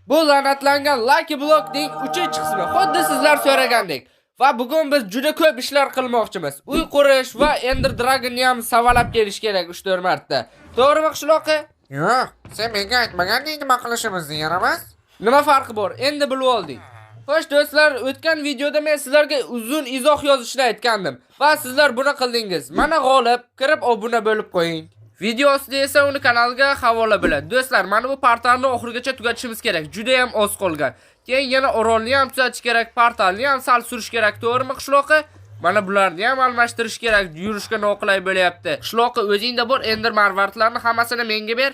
Bu la'natlangan Lucky Blockning 3-qismi. Xuddi sizlar so'ragandek. Va bugun biz juda ko'p ishlar qilmoqchimiz. Uy qurish va Ender Dragon'ni ham savalab kelish kerak 3-4 marta. To'g'rimi, qishloqi? Yo'q, sen menga aytmaganding nima qilishimizni, yaramas. Nima farqi bor? Endi bilib oldik. Xo'sh do'stlar, o'tgan videoda men sizlarga uzun izoh yozishni aytgandim va sizlar buni qildingiz. Mana g'olib, kirib obuna bo'lib qo'ying. Video ostida esa uni kanalga havola bo'ladi. Do'stlar, mana bu portalni oxirigacha tugatishimiz kerak. Juda ham oz qolgan. Keyin yana orolni ham tuzatish kerak, portalni ham sal surish kerak, to'g'rimi, qishloqi? Mana bularni ham almashtirish kerak, yurishga noqulay bo'lyapti. Qishloqi, o'zingda bor Ender marvaridlarni hammasini menga ber.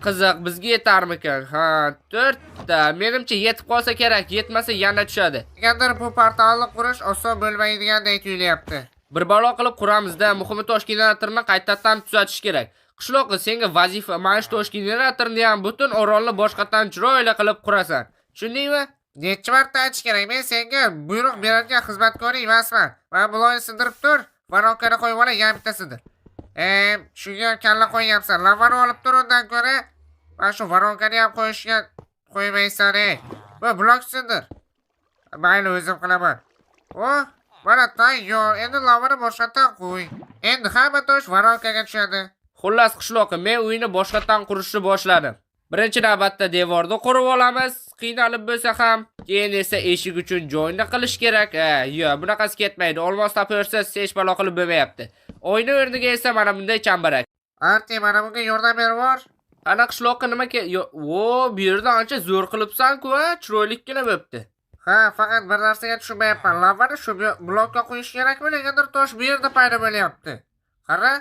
Qiziq, bizga yetarmikan? Ha, to'rtta. Menimcha yetib qolsa kerak, yetmasa yana tushadi. Negadir bu portalni qurish oson bo'lmaydigandek tuyulyapti. Bir balo qilib quramizda, muhimi tosh generatorni qaytadan tuzatish kerak. Qishloqi, senga vazifa, mana shu tosh generatorni ham butun orolni boshqatdan chiroyli qilib qurasan. Tushundingmi? Necha marta aytish kerak, men senga buyruq beradigan xizmatkoring emasman. Mana bularni sindirib tur, воронка ni qo'yib olay, yana bitta sindir. Shunga ham kalla qo'yyapsan. Lavani olib tur undan ko'ra. Mana shu воронка ni ham qo'yishga qo'ymaysan, ey. Bu blok sindir. Mayli, o'zim qilaman. Oh, mana tayyor. Endi lavani boshqatdan qo'y. Endi hamma tosh воронка ga tushadi. Xullas, qishloqi, men uyni boshqatdan qurishni boshladim. Birinchi navbatda devorni qurib olamiz, qiynalib bo'lsa ham. Keyin esa eshik uchun joyni qilish kerak. Ha, yo'q, bunaqasi ketmaydi. Olmos topyorsiz, hech balo qilib bo'lmayapti. Oyna o'rniga esa mana bunday chambarak. Arti, mana bunga yordam berib yubor. Ana, qishloqqa nima ke... Yo, o, bu yerda ancha zo'r qilibsan-ku, ha? Chiroylikkina bo'pti. Ha, faqat bir narsaga tushunmayapman. Lavani shu blokka qo'yish kerakmi? Negadir tosh bu yerda paydo bo'lyapti. Qara.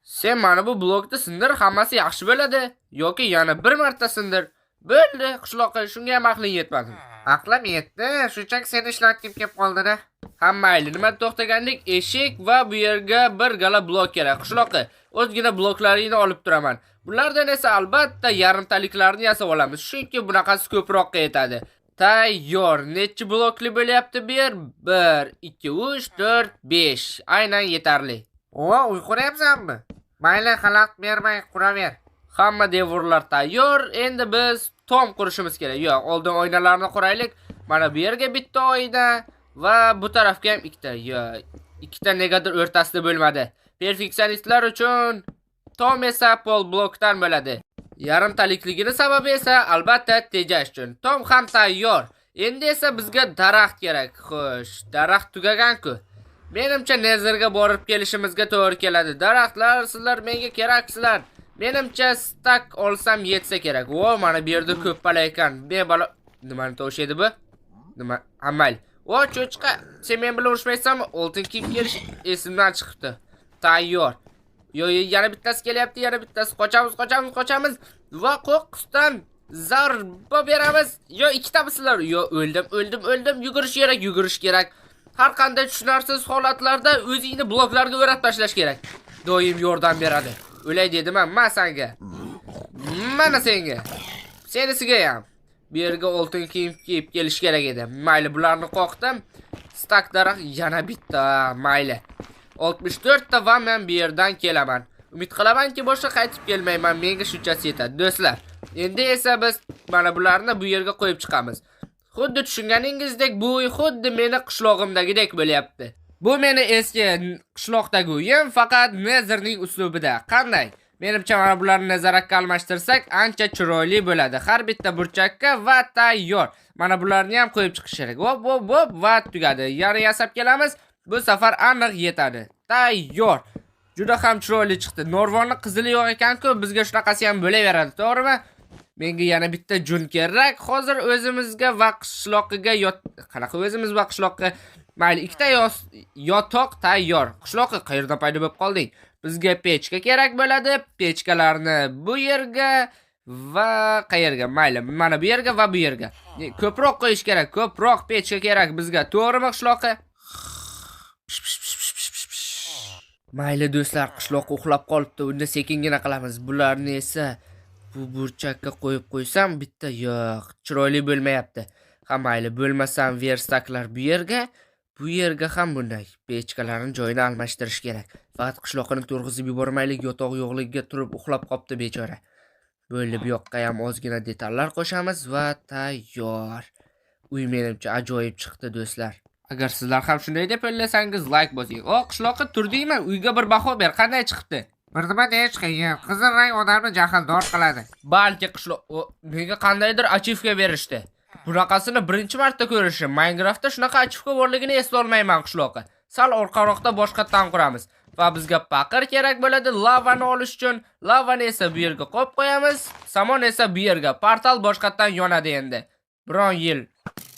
Sen mana bu blokni sindir, hammasi yaxshi bo'ladi. Yoki yana bir marta sindir. Bo'ldi, qishloqqa shunga ham aqling yetmadi. Aqlim yetdi, shunchaki seni ishlatgim kelib qoldi-da. Ha, mayli, nima to'xtagandik? Eshik va bu yerga bir gala blok kerak. Qishloqqa o'zgina bloklaringni olib turaman. Bulardan esa albatta yarimtaliklarni yasab olamiz. Chunki bunaqasi ko'proqqa yetadi. Tayyor. Nechi blokli bo'lyapti bu yer? 1, 2, 3, 4, 5. Aynan yetarli. O, uy quryapsanmi? Mayli, xalaqit bermay quraver. Hamma devorlar tayyor. Endi biz tom qurishimiz kerak. Yo'q, oldin oynalarni quraylik. Mana bu yerga bitta oyna va bu tarafga ham ikkita. Yo'q, ikkita negadir o'rtasida bo'lmadi. Perfeksionistlar uchun tom esa pol blokdan bo'ladi. Yarimtalikligini sababi esa albatta tejash uchun. Tom ham tayyor. Endi esa bizga daraxt kerak. Xo'sh, daraxt tugagan-ku. Menimcha Netherga borib kelishimizga to'g'ri keladi. Daraxtlar, sizlar menga keraksizlar. Menimcha стак olsam yetsa kerak. Vo, mana bu yerda ko'p balo ekan. Bebalo nimani tovush edi bu? Nima? Ha, mayli. O, cho'chqa, sen men bilan urushmaysanmi? Oltin kiyib kelish esimdan chiqibdi. Tayyor. Yo, yo, yana bittasi kelyapti, yana bittasi. Qochamiz, qochamiz, qochamiz va qo'qqisdan zarba beramiz. Yo, ikkitamisizlar? Yo, o'ldim, o'ldim, o'ldim. Yugurish kerak, yugurish kerak. Har qanday tushunarsiz holatlarda o'zingni bloklarga o'rab tashlash kerak. Doim yordam beradi. O'lay dedim, ma sanga. Mana senga. Senisiga ham. Bu yerga oltin kiyim kiyib kelish kerak edi. Mayli, bularni qoqdim. Стак daraxt yana bitta, mayli. 64 ta va men bu yerdan kelaman. Umid qilamanki, boshqa qaytib kelmayman. Menga shunchasi yetadi, do'stlar. Endi esa biz mana bularni bu yerga qo'yib chiqamiz. Xuddi tushunganingizdek, bu uy xuddi meni qishlog'imdagidek bo'lyapti. Bu meni eski qishloqdagi uyim, faqat Netherning uslubida. Qanday? Menimcha, mana bularni nazarakka almashtirsak, ancha chiroyli bo'ladi. Har bitta burchakka va tayyor. Mana bularni ham qo'yib chiqish kerak. Hop, hop, hop va tugadi. Yana yasab kelamiz. Bu safar aniq yetadi. Tayyor. Juda ham chiroyli chiqdi. Norvonni qizili yo'q ekan-ku, bizga shunaqasi ham bo'laveradi, to'g'rimi? Menga yana bitta jun kerak. Hozir o'zimizga va qishloqiga yot qanaqa o'zimiz va qishloqqa, mayli, ikkita yotoq tayyor. Qishloqi, qayerdan paydo bo'lib qolding? Bizga pechka kerak bo'ladi. Pechkalarni bu yerga va qayerga? Mayli, mana bu yerga va bu yerga. Ko'proq qo'yish kerak, ko'proq pechka kerak bizga. To'g'rimi, qishloqi? Mayli do'stlar, qishloq uxlab qolibdi. Unda sekingina qilamiz. Bularni esa bu burchakka qo'yib qo'ysam bitta, yo'q, chiroyli bo'lmayapti. Ha, mayli, bo'lmasam верстак lar bu yerga, bu yerga ham bunday pechkalarni joyini almashtirish kerak. Faqat qishloqini turg'izib yubormaylik, yotoq yo'qligiga turib uxlab qopti bechora. Bo'ldi, bu yoqqa ham ozgina detallar qo'shamiz va tayyor. Uy menimcha ajoyib chiqdi, do'stlar. Agar sizlar ham shunday deb o'ylasangiz, like bosing. O, qishloqqa turdingmi? Uyga bir baho ber, qanday chiqibdi? Bir nima deyish qiyin. Qizil rang odamni jahldor qiladi. Balki qishloq o, menga qandaydir achivka berishdi. Bunaqasini birinchi marta ko'rishim. Minecraftda shunaqa achivka borligini eslolmayman qishloqqa. Sal orqaroqda boshqatdan quramiz. Va bizga paqir kerak bo'ladi lavani olish uchun. Lavani esa bu yerga qo'yib qo'yamiz. Somon esa bu yerga. Portal boshqatdan yonadi endi. Biron yil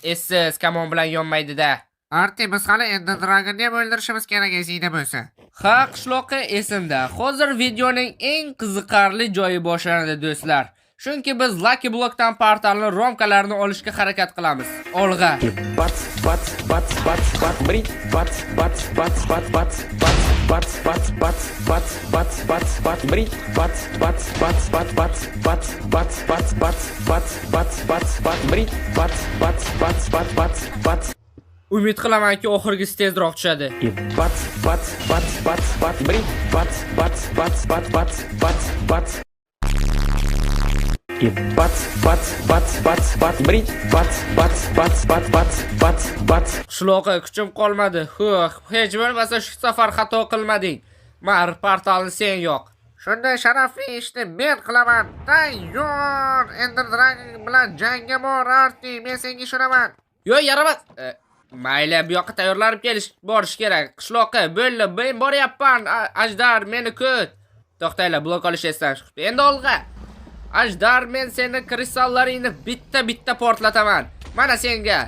essiz kamon bilan yonmaydi-da. Arti, biz hali Ender Dragonni ham o'ldirishimiz kerak esingda bo'lsa. Ha, qishloqqa esimda. Hozir videoning eng qiziqarli joyi boshlanadi, do'stlar. Chunki biz Lucky Blockdan portalni romkalarini olishga harakat qilamiz. Olg'a. Бац, бац, бац, бац, бац, брить, бац, бац, бац, бац, бац, бац, бац, бац, бац, бац, бац, бац, бац, брить, бац, бац, бац, бац, бац, бац, бац, бац, бац, бац, бац, бац, бац, брить, бац, бац, бац, бац, бац, бац. Umid qilamanki, oxirgisi tezroq tushadi. И бац, бац, бац, бац, бац, брить, бац, бац, бац, бац, бац, бац, бац. И бац, бац, бац, бац, бац, брить, бац, бац, бац, бац, бац, бац, бац. Qishloqqa kuchim qolmadi. Huh, hech bo'lmasa shu safar xato qilmading. Mar, portalni sen yo'q. Shunday sharafli ishni men qilaman. Tayyor! Ender Dragon bilan jangga bor, Arti. Men senga ishonaman. Yo'q, yaramas. Mayli, bu yoqqa tayyorlanib kelish borish kerak. Qishloqqa bo'ldi, men boryapman. Ajdar, meni kut. To'xtanglar, blok olish esdan chiqibdi. Endi olg'a. Ajdar, men seni kristallaringni bitta-bitta portlataman. Mana senga.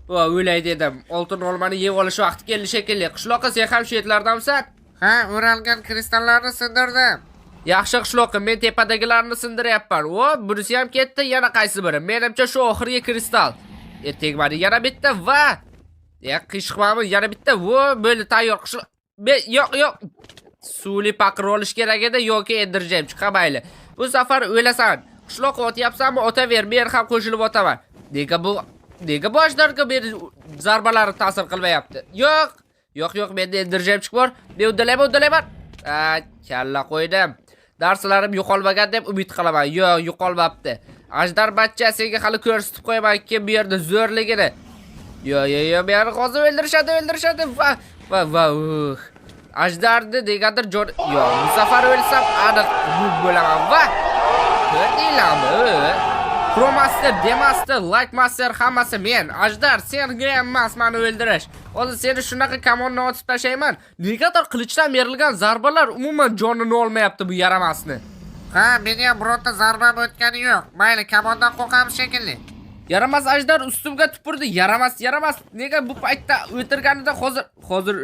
Va o'lay dedim. Oltin olmani yeb olish vaqti keldi shekilli. Qishloqqa, sen ham shu yerlardamisan? Ha, o'ralgan kristallarni sindirdim. Yaxshi qishloqqa, men tepadagilarni sindiryapman. O, bunisi ham ketdi, yana qaysi biri? Menimcha shu oxirgi kristal. Tegmadi, yana bitta va ya qiyshiqmami, yana bitta. Vo, bo'ldi, tayyor. Qishloq yo'q, yo'q. Suvli paqir olish kerak edi yoki Ender Jemchuk, ha mayli. Bu safar o'lasan. Qishloq otyapsanmi, otaver, men ham qo'shilib otaman. Nega bu ajdarga meni zarbalari ta'sir qilmayapti? Yo'q. Yo'q, yo'q, menda Ender Jemchuk bor. Men uddalayman, uddalayman. A, kalla qo'ydim. Darslarim yo'qolmagan deb umid qilaman. Yo'q, yo'qolmabdi. Ajdar bachcha, senga hali ko'rsatib qo'yaman kim bu yerda zo'rligini. Yo, yo, yo, meni hozir o'ldirishadi, o'ldirishadi. Va, va, va, uh. Ajdarni negadir jon. Yo, bu safar o'lsam aniq noob bo'laman va ko'rdinglarmi? Promaster, Demaster, Like Master hammasi men. Ajdar, senga ham emas meni o'ldirish. Hozir seni shunaqa kamonni otib tashlayman. Negadir qilichdan berilgan zarbalar umuman jonini olmayapti bu yaramasni. Ha, meni ham birorta zarbam o'tgani yo'q. Mayli, kamondan qo'rqamiz shekilli. Yaramas ajdar ustimga tupurdi. Yaramas, yaramas. Nega bu paytda o'tirganida hozir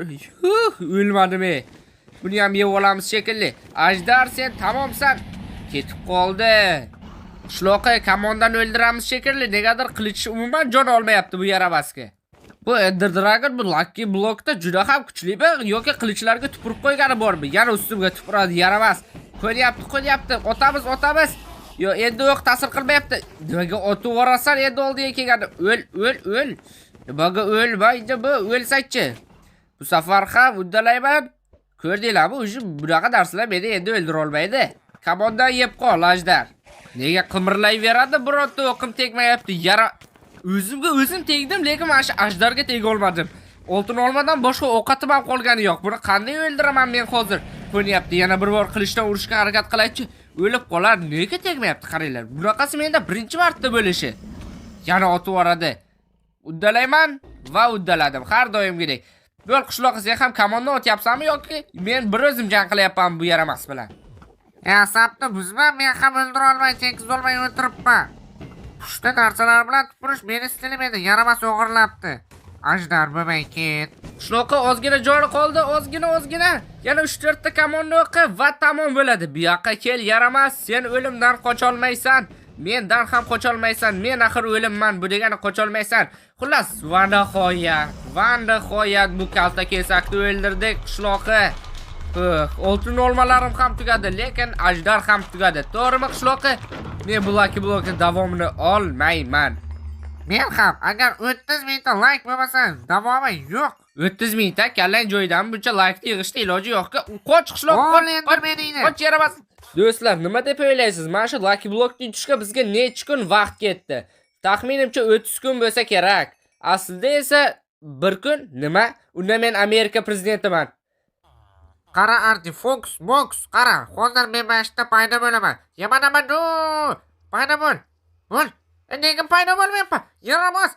huh, o'lmadim ey. Buni ham yeb olamiz shekilli. Ajdar, sen tamomsan. Ketib qoldi. Qishloqqa kamondan o'ldiramiz shekilli. Negadir qilich umuman jon olmayapti bu yaramasga. Bu Ender Dragon bu Lucky Blockda juda ham kuchlimi yoki qilichlarga tupurib qo'ygani bormi? Yana ustimga tupuradi yaramas. Qo'lyapti, qo'lyapti. Otamiz, otamiz. Yo, endi o'q ta'sir qilmayapti. Nimaga otib yuborasan endi oldiga kelgani? O'l, o'l, o'l. Nimaga o'lmaydi bu? O'lsaychi. Bu safar ham uddalayman. Ko'rdinglarmi? Уже bunaqa narsalar meni endi o'ldira olmaydi. Kamondan yeb qol, ajdar. Nega qimirlayveradi? Birorta o'qim tegmayapti. Yara o'zimga o'zim tegdim, lekin mana shu ajdarga tega olmadim. Oltin olmadan boshqa ovqatim ham qolgani yo'q. Buni qanday o'ldiraman men hozir? Ko'nyapti. Yana bir bor qilichdan urishga harakat qilaychi. O'lib qolar. Nega tegmayapti qaranglar. Bunaqasi menda birinchi marta bo'lishi. Yana otib yuboradi. Uddalayman va uddaladim har doimgidek. Bo'l qishloq, sen ham kamonni otyapsanmi yoki men bir o'zim jang qilyapman bu yaramas bilan? Asabni buzma, men ham o'ldira olmay, tekizolmay o'tiribman. Pushta narsalar bilan tupurish meni stilim edi, yaramas o'g'irlabdi. Ajdar bo'lmay ket. Qishloqqa ozgina joni qoldi, ozgina, ozgina. Yana 3-4 ta kamonni o'qi va tamom bo'ladi. Bu yoqqa kel, yaramas, sen o'limdan qocholmaysan. Mendan ham qocholmaysan. Men axir o'limman, bu degani qocholmaysan. Xullas, va nihoyat, va nihoyat bu kalta kesakni o'ldirdik qishloqi. Oltin olmalarim ham tugadi, lekin ajdar ham tugadi. To'g'rimi qishloqi? Men bu Lucky Blockni davomini olmayman. Men ham agar 30 mingta like bo'lmasa, davomi yo'q. 30 mingta kallang joyidan buncha laykni yig'ishni iloji yo'q-ku. Qoch qishloq, Ol qoch, endi qoch, meningni. qoch yaramas. Do'stlar, nima deb o'ylaysiz? Mana shu Lucky Blockni yutishga bizga necha kun vaqt ketdi? Taxminimcha 30 kun bo'lsa kerak. Aslida esa bir kun. Nima? Unda men Amerika prezidentiman. Qara, Ardi Fox Box, qara, hozir men mana shu yerda paydo bo'laman. Yamanamadu, paydo bo'l. Bo'l. Nega paydo bo'lmayapman? Yaramas.